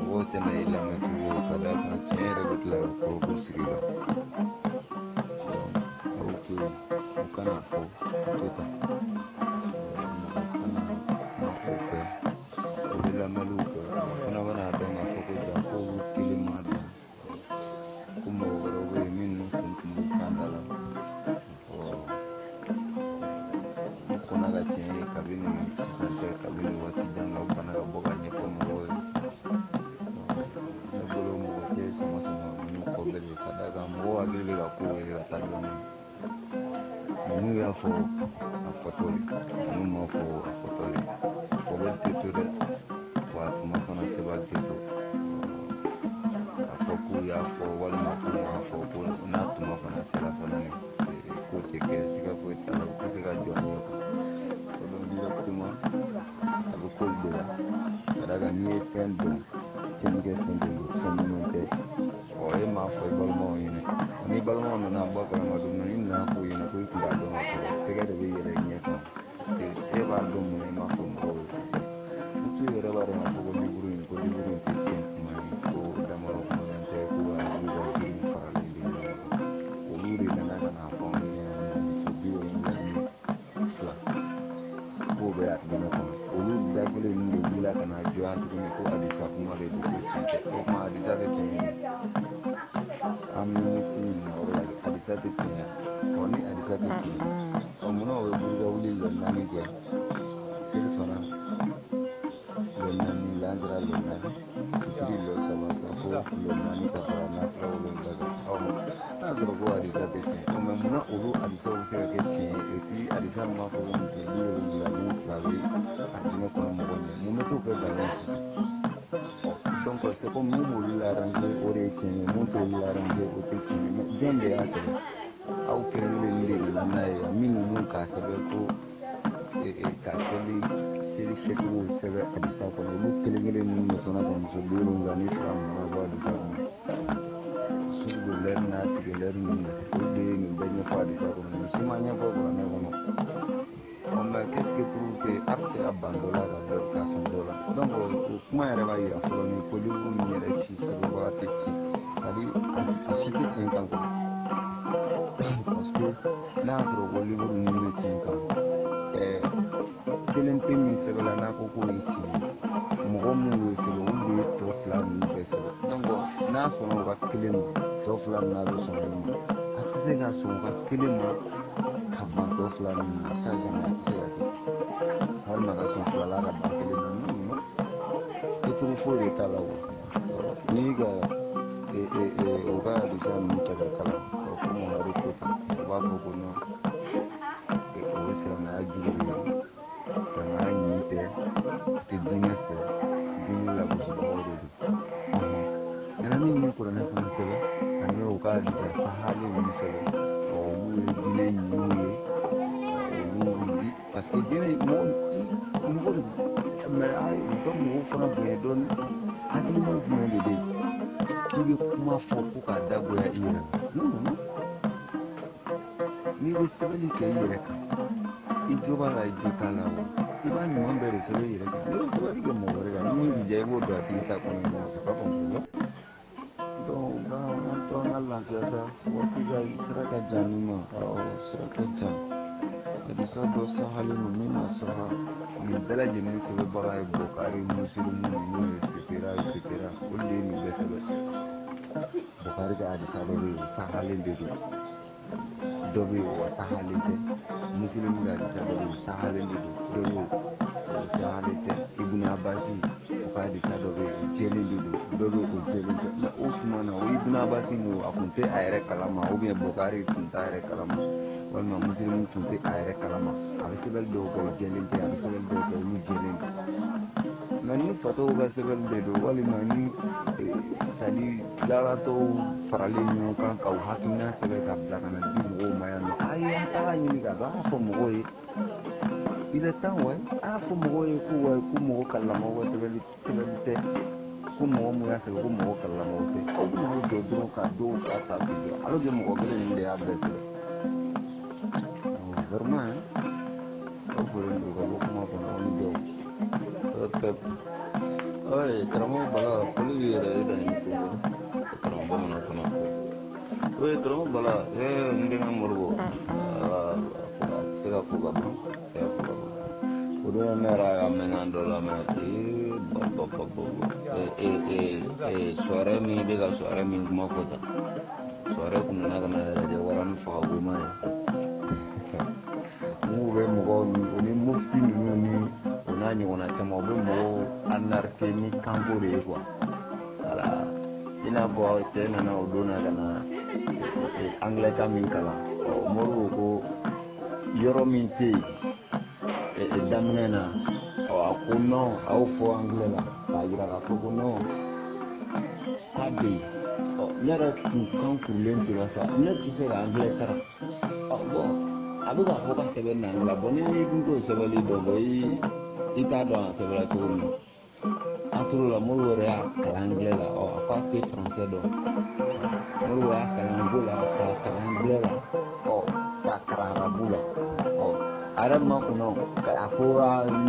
mɔgɔw tɛna i lamɛn tugun, ka d'a kan tiɲɛ yɛrɛ bɛ tila ka kabako siri la. A y'o to yen, u kana fɔ u to tan, mɔgɔ kana kuma o fɛ, u bɛ lamɛnniw kɛ, o fana bɛna dɔn k'a fɔ ko ja k'olu kelen m'a dɔn, ko mɔgɔ wɛrɛw bɛ yen minnu kun tun b'u kan da la. Ɔ u kɔnna ka tiɲɛ ye kabini sisan tɛ, kabini waati jan kan, u kana ka bɔ ka ɲɛfɔ mɔgɔw ye. Ne bolo, mɔgɔ tɛ sama sama ninnu kɔ bɛɛ, ka d'a kan mɔgɔw hakili bɛ ka kow ye ka taa dɔɔnin. Ninnu y'a fɔ a fɔtɔ le, ninnu m'a fɔ a fɔtɔ le. Fɔbali tɛ to dɛ, wa tuma fana sebali tɛ to. K'a fɔ k'u y'a fɔ walima k'u m'a fɔ, ko n'a tuma fana sera fana, ko tɛ kɛ siga foyi. fɛn dɔn tiɲɛnikɛ fɛn de don, fɛn ɲuman tɛ. Ɔ e m'a fɔ i balimaw ɲɛna, ni balimaw nana bɔ kalama don min na, n'i nana f'u ɲɛna ko i tun b'a dɔn ka kɔrɔ, tɛgɛ de bɛ yɛlɛ i ɲɛ kan, parce que e b'a dɔn mun na i m'a fɔ mɔgɔw ye. Muso yɛrɛ b'a dɔn k'a fɔ ko livre in, ko livre in tɛ tiɲɛ kuma ye, ko damadɔ kumakan tɛ, ko arabu ka ziiriw faralen bɛ ɲɔgɔn kan. Olu de nana ka n'a fɔ anw ɲɛna yan nɔ, muso 72 k'o bɛ arijinɛ kɔnɔ. Olu da kelen ninnu de wulila ka n'a jɔ yan tuguni ko hadisa kuma de don, ko tiɲɛ tɛ. O tuma hadisa tɛ tiɲɛ ye, an bɛ mufti ɲininka o yɔrɔ la, hadisa tɛ tiɲɛ ye. Ɔ ni hadisa tɛ tiɲɛ ye, ɔ munna o bɛ buruka wuli lɔ 4 kɛ seli fana lɔ 4, lansara lɔ 4, fitiri lɔ 3, safo lɔ 4, ka fara nafila 7 kan. Ɔ n'a sɔrɔ ko hadisa tɛ tiɲɛ, ɔ mɛ munna olu hadisaw bɛ se ka kɛ tiɲɛ ye? Et puis hadisa min b'a fɔ ko muso 72 bɛ arijinɛ kɔnɔ mɔgɔ ɲɛ, mun bɛ t'o kɛ nkalon ye sisan? Donc c'est comme mun b'olu l'arranger, o de ye tiɲɛ ye, mun t'olu l'arranger, o tɛ tiɲɛ ye. Mais jɔn de y'a sɛbɛn? Aw kelen kelen de nana n'a ye yan, minnu mun k'a sɛbɛn ko ka seli seli kɛcogo sɛbɛn hadisa kɔnɔ, olu kelen kelen ninnu de fana ka muso 72 nana bɔ hadisa kɔnɔ. Suru don lɛri n'a tigɛ lɛri ninnu, olu de ye nin bɛɛ ɲɛfɔ hadisa kɔnɔ, nin si ma ɲɛfɔ kuranɛ kɔnɔ. Ɔ mais qu'est-ce que prouve que a bɛ se ka ban dɔ la ka dɔ ka sɔn dɔ la? Donc o kuma yɛrɛ b'a yira fɔlɔ ni ko livre min yɛrɛ si sɛbɛnbaga tɛ tiɲɛ, c'est à dire a si tɛ tiɲɛ kan quoi, parce que n'a y'a sɔrɔ ko livre ninnu bɛ tiɲɛ kan, kelen pe min sɛbɛnna n'a ko k'o ye tiɲɛ ye, mɔgɔ minnu y'o sɛbɛn, olu de ye tɔ fila ninnu bɛɛ sɛbɛn. Donc n'a sɔnna u ka kelen ma, tɔ fila ninnu a bɛ sɔn olu ma, a tɛ se ka sɔn u ka kelen ma ka ban tɔ fila ninnu ma, ça jamais, a tɛ se ka kɛ. Walima ka sɔn fila la ka ban kelen ma, non non, kɛcogo foyi de t'a la quoi. N'i ka u ka hadisa ninnu ta ka kalan, komi Buhari ko tan, u b'a fɔ ko non, o ye silamɛya jugu de ye, silamɛya ɲin tɛ, a tɛ diinɛ fɛ, diinɛ lagosibagaw de don. Nka min ye kuranɛ fana sɛbɛn ani u ka hadisa sahali ninnu sɛbɛn, olu ye diinɛ ɲinw ye, olu di parce que diinɛ mɔgɔ mɔgɔ mais a u ka mɔgɔw fana bonya dɔɔnin. Hakilima jumɛn de bɛ yen k'i bɛ kuma fɔ ko k'a dagoya i yɛrɛ la? Non non non, n'i bɛ sɛbɛnni kɛ i yɛrɛ kan, i jo b'a la, i jo t'a la, o i b'a ɲuman bɛɛ de sɛbɛn i yɛrɛ kan. N'i bɛ sɛbɛnni kɛ mɔgɔ wɛrɛ kan, ni mun y'i diya i b'o don a tigi ta kɔnɔ, non, c'est pas ton problème. Donc an to an ka lafiya sa, waati ka sira ka jan ni ma, awɔ sira ka jan. Hadisa dɔ sahalen don min ma saha, nin bɛɛ lajɛlen sɛbɛnbaga ye Bukari, Musilimu ninnu ye, et cetera et cetera, olu de ye nin bɛɛ sɛbɛn. Bukari ka hadisa dɔ bɛ yen, o sahalen de don, dɔ bɛ yen o sahalen tɛ. Musilimu ka hadisa dɔ bɛ yen, o sahalen de don, dɔ bɛ yen o sahalen tɛ. Ibn Abasi o ka hadisa dɔ bɛ yen, o jɛlen de don, dɔ bɛ yen o jɛlen tɛ. Mais o tuma na, o Ibn Abasi ninnu, a tun tɛ a yɛrɛ kalama, ou bien Bukari tun t'a yɛrɛ kalama, walima Musilimu tun tɛ a yɛrɛ kalama. A bɛ sɛbɛnni dɔw kɛ o jɛlen tɛ, a bɛ sɛbɛnni dɔw kɛ olu jɛlen don. Nka ni fatɔw ka sɛbɛnni de don, walima ni c'est à dire lalatɔw faralen ɲɔgɔn kan k'u hakilina sɛbɛn ka bila ka na di mɔgɔw ma yan nɔ, a ye an taga ɲini ka dɔn, a y'a fɔ mɔgɔw ye, il est temps, ouais, a y'a fɔ mɔgɔw ye ko ouais, ko mɔgɔ kalanmaw ka sɛbɛnni sɛbɛnni tɛ, ko mɔgɔ mun y'a sɛbɛn ko mɔgɔ kalanmaw tɛ. Aw bɛna aw jɔ dɔrɔn ka dɔw fa ta k'i jɔ, alors que mɔgɔ kelen ninnu de y'a bɛɛ sɛbɛn. Vraiment, aw folen don ka bɔ kuma kɔnɔ, aw ni dɔw. Oye, karamɔgɔ Bala, foli b'i yɛrɛ ye da ni ko karamɔgɔ bamanan fana fo. Oye, karamɔgɔ Bala, n denkɛ Moribo, a tɛ se ka fo ka ban, a tɛ se ka fo ka ban. O don ne yɛrɛ y'a mɛn dɔ la mɛ ee ba ba ba ba ee soirée min bɛ ka soirée min kuma fɔ tan, soirée kun nana ka na yɛrɛ kɛ wara ni faga goma ye. Mun bɛ mɔgɔw o ni mufti ninnu ni o n'a ɲɔgɔnna caman, u bɛ mɔgɔw arnaquer ni kanko de ye quoi. Voilà, i n'a fɔ cɛ nana o don na ka na anglais kan min kalan, ɔ Moribo ko yɔrɔ min tɛ yen daminɛ na, ɔ a ko non, a y'o fɔ anglais la k'a yira k'a fɔ ko non k'a bɛ yen. Ɔ ne yɛrɛ kun kan kurulen tora sa, ne tɛ se ka anglais kalan. Ɔ bon, a bɛ k'a fɔ ka sɛbɛn na anglais la, bon n'i dun t'o sɛbɛnni dɔn, bon i t'a dɔn a sɛbɛnna cogo min na. An tor'o la, Modibo yɛrɛ y'a kalan anglais la. Ɔ, a ko a tɛ français dɔn. Modibo y'a kalan ango la, k'a kalan anglais la, ɔ, k'a kalan arabu la. Ɔ, a yɛrɛ ma kunna a ko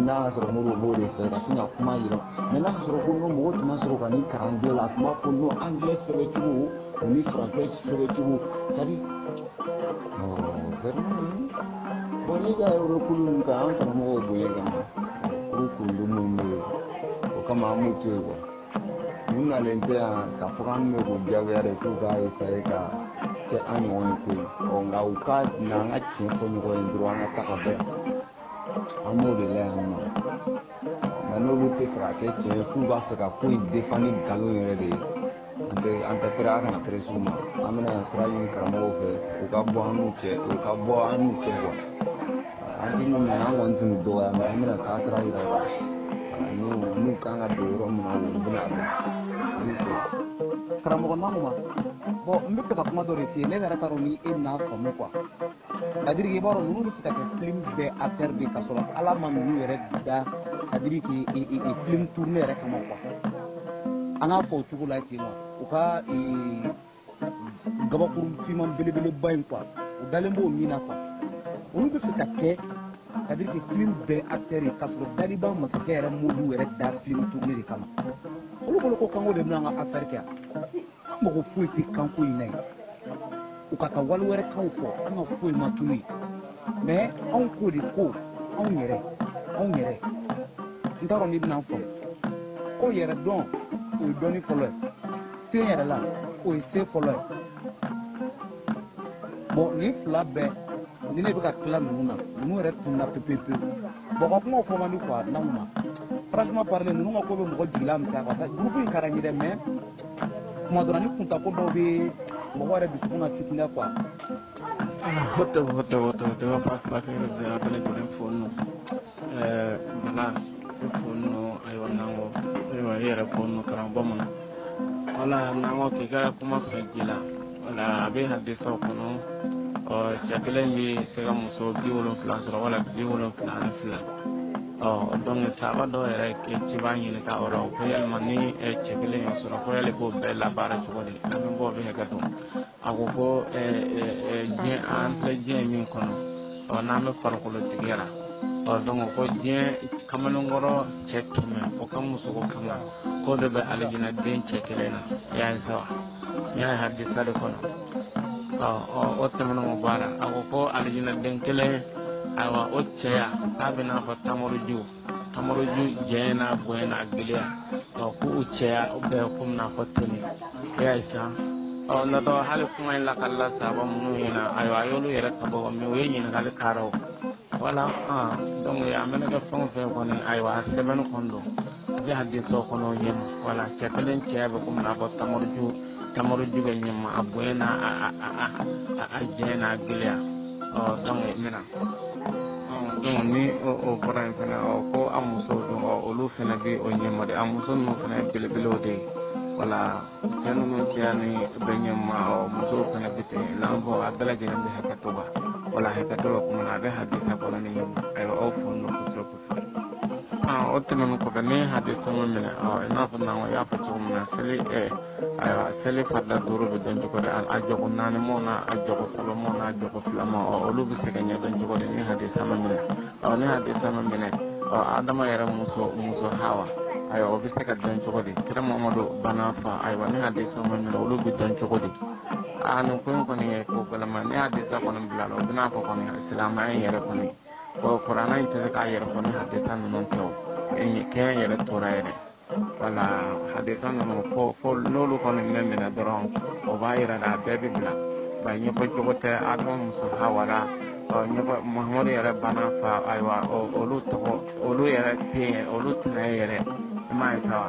n'a y'a sɔrɔ Modibo b'o de fɛ ka sin ka kuma yira. Mais n'a y'a sɔrɔ ko non, mɔgɔ tun ma sɔrɔ ka nin kalan anglais la, a tun b'a fɔ non, anglais sɛbɛn cogo o ni français sɛbɛn cogo, c'est à dire vraiment. Bon, ne ka recul ka an karamɔgɔw bonya kama, kuru kurundu minnu bɛ yen, o kama an b'u to yen quoi. U nalen tɛ yan k'a fɔ k'an bɛ k'u diyagoya de k'u k'a essayer ka kɛ an ɲɔgɔn ye koyi. Ɔ, nka u ka na an ka tiɲɛ fɔ ɲɔgɔn ye dɔrɔn, an ka taa ka bɔ yan, an b'o de la yan nɔ. Nka n'olu tɛ fɛ ka kɛ tiɲɛ ye, f'u b'a fɛ ka ko in défend ni nkalon yɛrɛ de ye, an tɛ pɛrɛ, a kana pɛrɛ s'u ma. An bɛna sira ɲini karamɔgɔw fɛ, u ka bɔ an n'u cɛ, u ka bɔ an n'u cɛ quoi. An tɛ minnu minɛ, an kɔni tɛ n'u dɔgɔya, mais an bɛna taa sira yira u la. N'u kan ka don yɔrɔ min na, u bɛna dɔn. I ni ce. Karamɔgɔ Nanguma, bon, n bɛ fɛ ka kuma dɔ de f'i ye, ne yɛrɛ t'a dɔn ni e bɛn'a faamu quoi. C'est à dire i b'a dɔn, ninnu bɛ se ka kɛ film bɛɛ acteur de, k'a sɔrɔ Ala ma ninnu yɛrɛ da, c'est à dire que film tourné yɛrɛ kama quoi. An k'a fɔ o cogo la ten quoi. U ka gabakuru finman belebeleba in quoi, u dalen b'o min na quoi, olu bɛ fɛ ka kɛ, c'est à dire que film bɛɛ acteur ye, k'a sɔrɔ daliba masakɛ yɛrɛ m'olu yɛrɛ da film tourné de kama. Olu bolo ko kanko de bɛna an ka affaire kɛ yan. An mago foyi tɛ kanko in na yen. U ka taa wali wɛrɛ kanw fɔ, an ka foyi ma tunu yen. Mais anw ko de ko anw yɛrɛ, n t'a dɔn n'i bɛna an faamu ko yɛrɛ dɔn, o ye dɔnni fɔlɔ ye. Sen yɛrɛ la, o ye se fɔlɔ ye. Bon, nin fila bɛɛ ni ne bɛ ka tila ninnu na, ninnu yɛrɛ tununa pewu pewu. Bon, ka kumaw fɔ man di quoi. Nanguma, franchement parler, ninnu ka ko bɛ mɔgɔ jigila misɛnya quoi. Groupe in ka di n ye dɛ, mais kuma dɔ la ni kuntako dɔw bɛ mɔgɔ yɛrɛ dusukun na fitinɛ quoi. Hoto hoto hoto hoto fasfasere abene toren fonno bala e fonno. Ayiwa, nango, ayiwa, i yɛrɛ fonno karamɔgɔ bamanan. Wala nango k'i ka kuma sɔn ji la. Wala a bɛ hadisaw kɔnɔ, ɔ, cɛ kelen bɛ se ka muso 70 sɔrɔ wala 72. Ɔ, donc saba dɔw yɛrɛ ci b'a ɲini ka o rɔ ko yalima ni cɛ kelen y'o sɔrɔ, ko yali k'o bɛɛ labaara cogo di? An bɛ bɔ o bɛ hakɛ to. A ko ko diɲɛ, an filɛ diɲɛ min kɔnɔ, ɔ, n'an bɛ farikolo tigiya la, ɔ, donc ko diɲɛ kamalenkɔrɔ cɛ 100 o ka musoko kama, k'o de bɛ alijinɛ den cɛ kelen na. I y'a ye sa wa? N y'a ye hadisa de kɔnɔ. Ɔ ɔ, o tɛmɛnen kɔ baara, a ko ko alijinɛ den kelen, ayiwa, o cɛya k'a bɛ n'a fɔ tamaroju, tamaroju jɛn n'a bonya n'a giliya. Ɔ, ko u cɛya o bɛɛ komi n'a fɔ toli. I y'a ye sa? Ɔ, natɔ hali kuma in lakalila saba minnu ɲɛna, ayiwa, a y'olu yɛrɛ ka bɔ mɛ u ye ɲininkali k'a wala. Donc a mana kɛ fɛn o fɛn kɔni, ayiwa, a sɛbɛnni kɔni don, a bɛ hadisaw kɔnɔ o ɲɛma. Wala cɛ kelen cɛya bɛ komi n'a fɔ tamaroju, tamaroju bɛ ɲɛma, a bonya n'a a jɛn n'a giliya. Ɔ, donc n bɛna, donc ni o bɔra yen fɛnɛ, ɔ, ko a musow dun, ɔ, olu fɛnɛ bɛ o ɲɛma de. A muso ninnu fɛnɛ ye belebelew de ye. Wala cɛ ninnu cɛya ni bɛ ɲɛma, ɔ, musow fɛnɛ bɛ ten i n'a fɔ a bɛɛ lajɛlen bɛ hakɛto kan. Wala hakɛto bɛ kuma na, a bɛ hadisa kɔnɔ ni ɲɛma. Ayiwa, aw fo nɔ kosɛbɛ kosɛbɛ. O tɛmɛnen kɔfɛ, ni hadisa ma minɛ, ɔ, i n'a fɔ n'an y'a fɔ cogo min na, seli, ayiwa, seli farida duuru bɛ dɔn cogo di? A jɔko naani mɔ n'a a jɔko saba mɔ n'a jɔko fila mɔ, ɔ, olu bɛ se ka ɲɛdɔn cogo di ni hadisa ma minɛ? Ɔ, ni hadisa ma minɛ, ɔ, Adama yɛrɛ muso Hawa, ayiwa, o bɛ se ka dɔn cogo di? Kira Mamadu bana fa, ayiwa, ni hadisa ma minɛ, olu bɛ dɔn cogo di? Aa, nin ko in kɔni ye ko gɛlɛma. Ni hadisa kɔni bila la, o bɛna fɔ kɔni silamɛya in yɛrɛ kɔni, o kuranɛ in tɛ se k'a yɛrɛ fɔ ni hadisa ninnu tɛ. O kɛɲɛ yɛrɛ tora yɛrɛ. Wala hadisa ninnu fo n'olu kɔni bɛ minɛ dɔrɔn, o b'a yira a bɛɛ bɛ bila ba ɲɛfɔ cogo tɛ. Adama muso Hawa la, ɔ, ɲɛfɔ Muhamadu yɛrɛ bana fa, ayiwa, olu tɔgɔ, olu yɛrɛ tɛ yen, olu tɛna ye yɛrɛ. I m'a ye sa wa?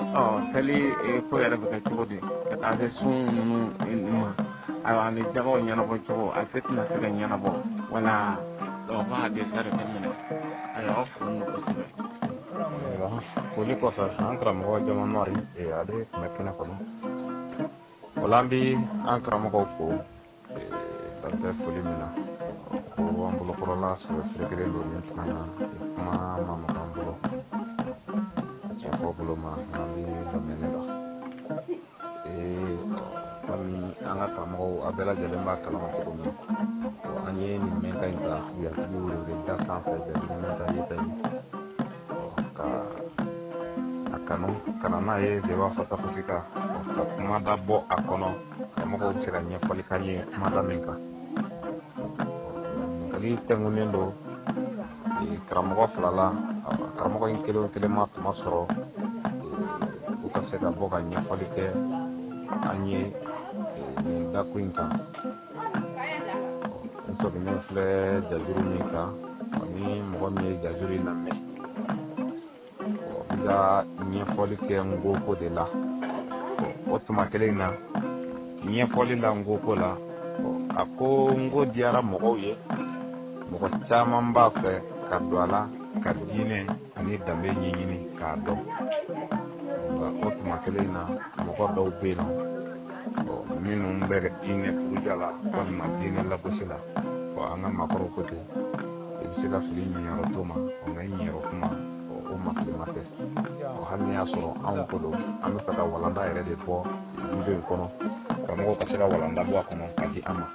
Ɔ, seli ko yɛrɛ bɛ kɛ cogo di ka taa se sun ninnu ma? Ayiwa, ani jagaw ɲɛnabɔ cogo, a se tɛna se ka ɲɛnabɔ. Wala ɔ, ko hadisa de bɛ minɛ. Ayiwa, aw fo nɔ kosɛbɛ. Ayiwa, foli kɔfɛ, an karamɔgɔ Jama Mari, ale tun bɛ kɛnɛ kɔnɔ. O la, an bɛ an karamɔgɔw fo dan tɛ foli min na, ko an bolokɔrɔla sɛbɛ ferekelen don nin tuma na, kuma ma nɔgɔ an bolo. Tiɲɛfɔ bolo ma an bɛ lamɛnni la. Komi an ka karamɔgɔw a bɛɛ lajɛlen b'a kalama cogo min, an ye nin mɛnka in ta yantigi weleweleda sanfɛ jatigi mɛnta yeta in ka a kanu ka na n'a ye débat face à face kan, ka kumada bɔ a kɔnɔ, karamɔgɔw bɛ se ka ɲɛfɔli k'an ye kumada min kan. Ɲininkali tɛnkunnen don karamɔgɔ fila la. Karamɔgɔ in kelen o kelen ma tuma sɔrɔ u ka se ka bɔ ka ɲɛfɔli kɛ an ye nin dakun in kan. N sɔgɔlen filɛ jajuru min kan, ni mɔgɔ min ye jajuru in lamɛn, o bɛ ka ɲɛfɔli kɛ ngoko de la. O tuma kelen in na, ɲɛfɔli la ngoko la, a ko ngo diyara mɔgɔw ye, mɔgɔ caman b'a fɛ ka don a la ka diinɛ ani danbe ɲɛɲini k'a dɔn. Nka o tuma kelen in na, mɔgɔ dɔw bɛ yen nɔ minnu bɛ diinɛ buruja la walima diinɛ lagosi la. An ka maakɔrɔw ko ten, i bɛ se ka fili ɲɛyɔrɔ to ma, nka i ɲɛyɔrɔ kuma o makilima tɛ. Hali n'i y'a sɔrɔ anw ko don, an bɛ fɛ ka walanda yɛrɛ de bɔ video in kɔnɔ, karamɔgɔw ka se ka walanda bɔ a kɔnɔ ka di an ma.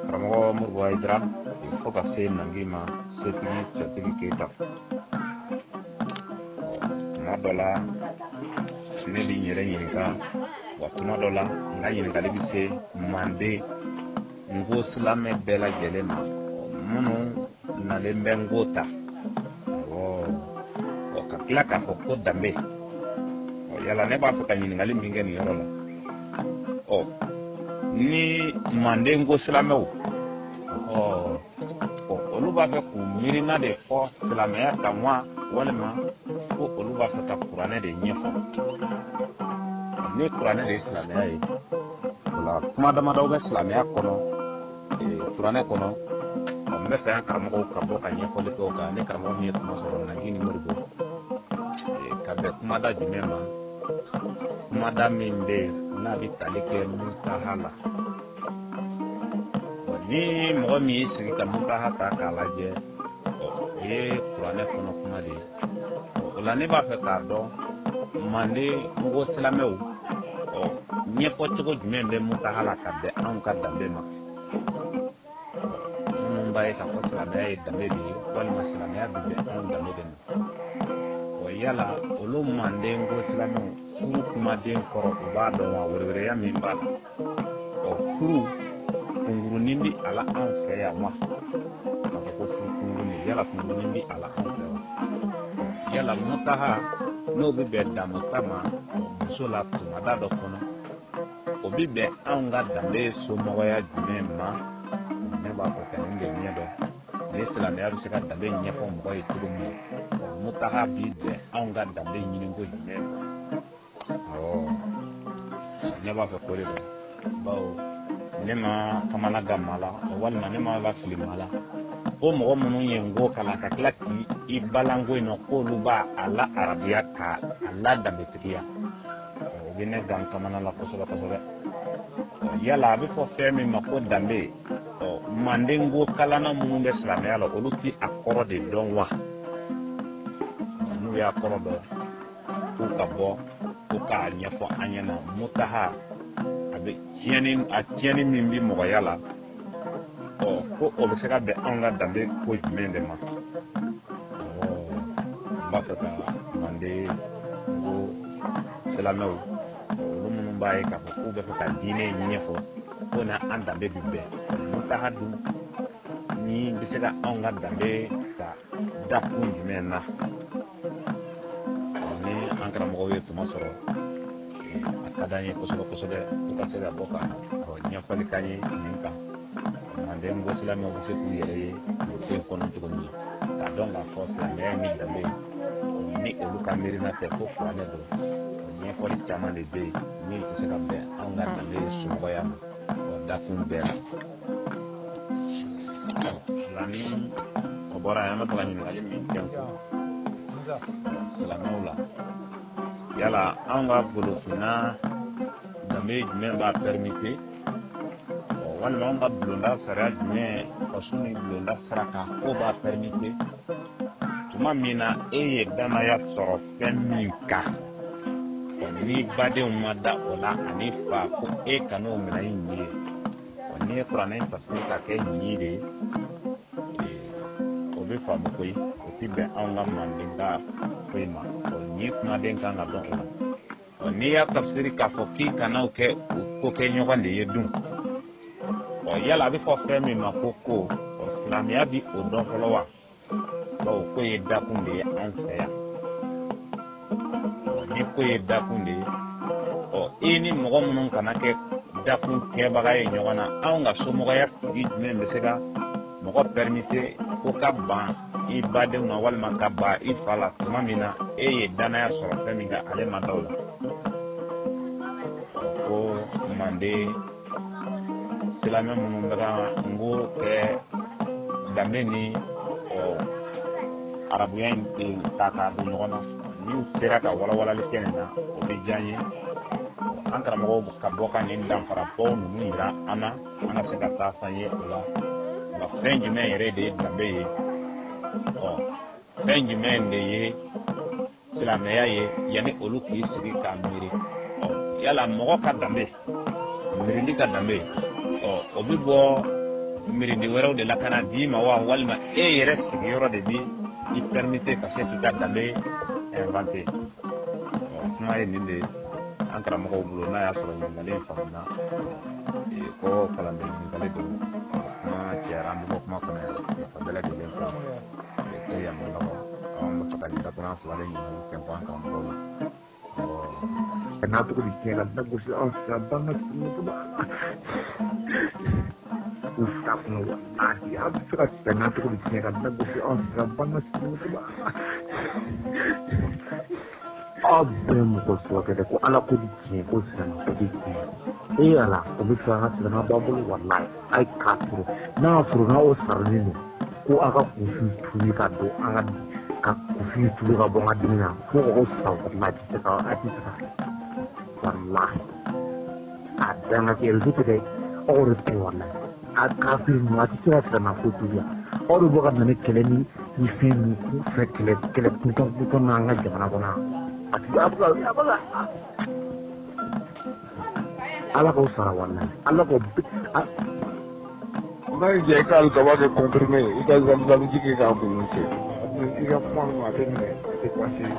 Karamɔgɔ Modibo Hayidara, fo ka se nangi ma, setigi cɛtigi Keyita. Tuma dɔ la ne bɛ n yɛrɛ ɲininka, wa tuma dɔ la n ka ɲininkali bɛ se manden nko silamɛ bɛɛ lajɛlen ma, minnu nalen bɛ nko ta ka tila k'a fɔ ko danbe. Yala ne b'a fɛ ka ɲininkali min kɛ nin yɔrɔ la, ni manden ko silamɛw olu b'a fɛ k'u miirina de fɔ silamɛya kan wa, walima ko olu b'a fɛ ka kuranɛ de ɲɛfɔ? Ni kuranɛ de ye silamɛya ye, o la kuma damadɔw bɛ silamɛya kɔnɔ kuranɛ kɔnɔ. N bɛ fɛ an karamɔgɔw ka bɔ ka ɲɛfɔli kɛ o kan. Ni karamɔgɔ min ye kuma sɔrɔ, Nagi ni Modibo, ka bɛn kumada jumɛn ma? Kumada min bɛ yen n'a bɛ tali kɛ mutaha la. Ni mɔgɔ min y'i sigi ka mutaha ta k'a lajɛ, o ye kuranɛ kɔnɔ kuma de ye. O la ne b'a fɛ k'a dɔn manden nko silamɛw ɲɛfɔ cogo jumɛn bɛ mutaha la ka bɛn anw ka danbe ma. Minnu b'a ye k'a fɔ silamɛya ye danbe de ye, walima silamɛya bɛ bɛn anw danbe de ma. Yala olu manden ko silamɛw furu kumaden kɔrɔ u b'a dɔn wa, werewereya min b'a la? Furu kunkurunin bɛ a la anw fɛ yan wa? K'a fɔ ko furu kunkurunin, yala kunkurunin bɛ a la anw fɛ wa? Yala mutaha n'o bɛ bɛn damuta ma muso la tumada dɔ kɔnɔ, o bɛ bɛn anw ka danbe somɔgɔya jumɛn ma? Ne b'a fɛ ka nin de ɲɛ dɔn. Ni silamɛya bɛ se ka danbe ɲɛfɔ mɔgɔ ye cogo min, mutaha bi bɛn anw ka danbe ɲiniko jumɛn ma? Ne b'a fɛ k'o de dɔn, bawo ne ma kamana gan maa la, walima ne ma lafili maa la ko mɔgɔ minnu ye nko kalan ka tila k'i balanko in nɔ k'olu b'a a la arabuya k'a la danbetigiya, o bɛ ne gan kamana la kosɛbɛ kosɛbɛ. Yala a bɛ fɔ fɛn min ma ko danbe, manden ko kalanna minnu bɛ silamɛya la, olu ti a kɔrɔ de dɔn wa? N'u y'a kɔrɔ dɔn, k'u ka bɔ k'u k'a ɲɛfɔ an ɲɛna. Mutaha a bɛ tiɲɛni, a tiɲɛni min bɛ mɔgɔya la, ko o bɛ se ka bɛn anw ka danbe ko jumɛn de ma? N b'a fɛ ka manden ko silamɛw, olu minnu b'a ye k'a fɔ k'u bɛ fɛ ka diinɛ ɲɛfɔ ko na an danbe bɛ bɛn, mutaha dun ni bɛ se ka anw ka danbe ta dakun jumɛn na? Ni an karamɔgɔw ye tuma sɔrɔ, a ka d'an ye kosɛbɛ kosɛbɛ u ka se ka bɔ ka ɲɛfɔli k'an ye nin kan. Manden ko silamɛw bɛ se k'u yɛrɛ ye nin ko in kɔnɔ cogo min na, k'a dɔn k'a fɔ silamɛya ni danbe ni olu ka miirina tɛ ko kuranɛ don. Ɲɛfɔli caman de bɛ yen min tɛ se ka bɛn anw ka danbe somɔgɔya ma o dakun bɛɛ la. La ni o bɔra yen, an bɛ fɛ ka ɲininkali min kɛ silamɛw la, yala anw ka golofinna danbe jumɛn b'a pɛrimite, walima anw ka bulonda sariya jumɛn, faso ni bulonda sira kan k'o b'a pɛrimite Tuma min na e ye danaya sɔrɔ fɛn min kan, ni badenw ma da o la ani fa ko e kan'o minɛ i ɲi ye, n'i ye kuranɛ in tafsiri ka kɛ ɲi de ye, o bɛ faamu koyi, o ti bɛn anw ka mandenka foyi ma. Ɲi kumaden kan ka dɔn o la. N'i y'a tafsiri k'a fɔ k'i kana o kɛ o ko kɛ ɲɔgɔn de ye dun, yala a bɛ fɔ fɛn min ma ko ko, silamɛya bi o dɔn fɔlɔ wa? Bawo ko ye dakun de ye an fɛ yan. Ni ko ye dakun de ye, i ni mɔgɔ minnu kana kɛ dakun kɛbaga ye ɲɔgɔn na, anw ka somɔgɔya sigi jumɛn bɛ se ka mɔgɔ pɛrimite ko ka ban i badenw na walima ka ban i fa la tuma min na e ye danaya sɔrɔ fɛn min kan, ale ma da o la? Ko manden silamɛ minnu bɛ ka n ko kɛ danbe ni arabuya in ta k'a don ɲɔgɔn na, n'u sera ka walawalali kɛ nin na, o bɛ diya n ye. An karamɔgɔw ka bɔ ka nin danfarabaw ninnu yira an na, an ka se ka taa fan ye o la. Nka fɛn jumɛn yɛrɛ de ye danbe ye? Fɛn jumɛn de ye silamɛya ye yanni olu k'i sigi k'a miiri? Yala mɔgɔ ka danbe, mirindi ka danbe, o bɛ bɔ mirindi wɛrɛw de la ka na d'i ma wa, walima e yɛrɛ sigiyɔrɔ de bi i permettre ka se k'i ka danbe inventer? Kuma ye nin de ye an karamɔgɔw bolo. N'a y'a sɔrɔ ɲininkali in faamuna, ko kalanden ɲininkali don, kuma cayara, an bɛ bɔ kuma kɔnɔ yan. Nafa bɛɛ lajɛlen fɛ ko yan ma nɔgɔ, anw bɛ fɛ ka nin dakuruɲɛ fila de ɲininkali kɛ an karamɔgɔw la. N'a tɔgɔ di tiɲɛ ka da gosi anw fɛ ban ka u fila kɔnɔ, walahi a bɛ se ka sɛ n'a tɔgɔ di tiɲɛ ka da gosi anw fɛ ban ka aw bɛɛ mɔgɔ sɔrɔ dɛ, ko ala ko di tiɲɛ, ko silamɛ ko di tiɲɛ. E ala, o bɛ fɛ an ka silamɛ b'an bolo, walahi a ye k'a sɔrɔ n'a y'a sɔrɔ n'aw saralen don ko aw ka kunfin turu ka don an ka kunfin turu ka bɔ an ka dumuni na fo k'aw sa, walahi a tɛ se ka, a tɛ se ka, walahi a dan ka kɛ réseau tɛ dɛ, aw yɛrɛ tɛ, walahi a kafiri ninnu a tɛ se ka silamɛ foyi tugu yan. Aw de bɔ ka na ni kɛlɛ ni fɛn ninnu fɛ, kɛlɛ kɛlɛ kuntan kuntan n'an ka jamana kɔnɔ yan. A tɛ a bɛ ka a bɛ ka ala k'aw sara, walahi ala k'aw. N'a y'i diya i ka alikaba kɛ comprimé, i ka zamuzamiji kɛ k'a mun cɛ, i ka kuma ninnu a tɛ minɛ, a tɛ passer.